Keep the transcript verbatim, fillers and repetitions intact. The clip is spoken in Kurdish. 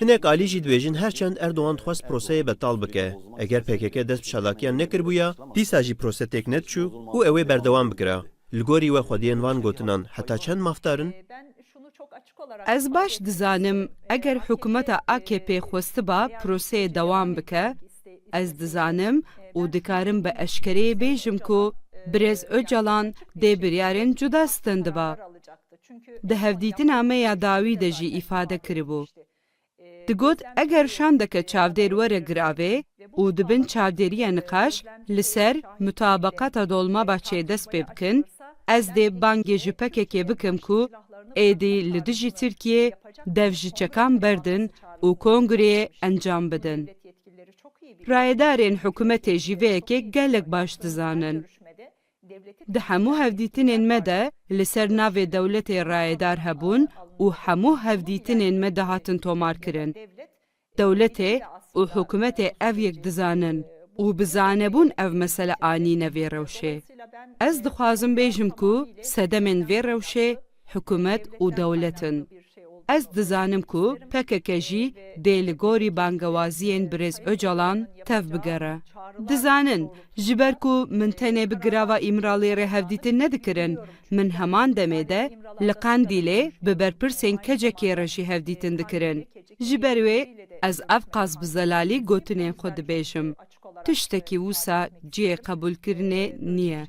Hinek alî jî dibêjin her çend Erdogan dixwest proseyê betal bike, eger P K K dest bi çalakiyan nekiribûya, dîsa jî prose têk nediçû û ew ê berdewam bikira. Li gorî we xwediyên van gotinan heta çend mafdar in? Ez baş dizanim, eger hikûmeta A K P xwestiba proseyê dewam bike, ez dizanim û dikarim bi eşkereyê bêjim ku birêz Ocalan dê biryarên cuda stendiba. Di hevdîtina me ya dawî de jî îfade kiribû. Digot, eger şandeke çavdêr were giravê û di bin çavdêriya niqaş li ser mutabaqata Dolmabahçeyê dest pê bikin, ez dê bangê ji P K K bikim ku êdî li dijî Tirkiyê dev ji çekan berdin û kongreyê encam bidin. Rayedarên hikûmetê jî vê yekê gelek baş dizanin. Di hemû hevdîtinên me de li ser navê dewletê rayedar hebûn û hemû hevdîtinên me dihatin tomarkirin. Dewletê û hikûmetê ev yek dizanin û bi zanebûn ev mesele anîne vê rewşê. Ez dixwazim bêjim ku sedemên vê rewşê hikûmet û dewlet in. Ez dizanim ku P K K jî dê li gorî bangewaziyên birêz Ocalan tev bigere. Dizanin, ji ber ku min tenê bi girava Îmraliyê re hevdîtin nedikirin, min heman demê de li Qendîlê bi berpirsên K C K'ê re jî hevdîtin dikirin. Ji ber wê ez ev qas bi zelalî gotinên xwe dibêjim. Tiştekî wisa cihê qebûlkirinê niye.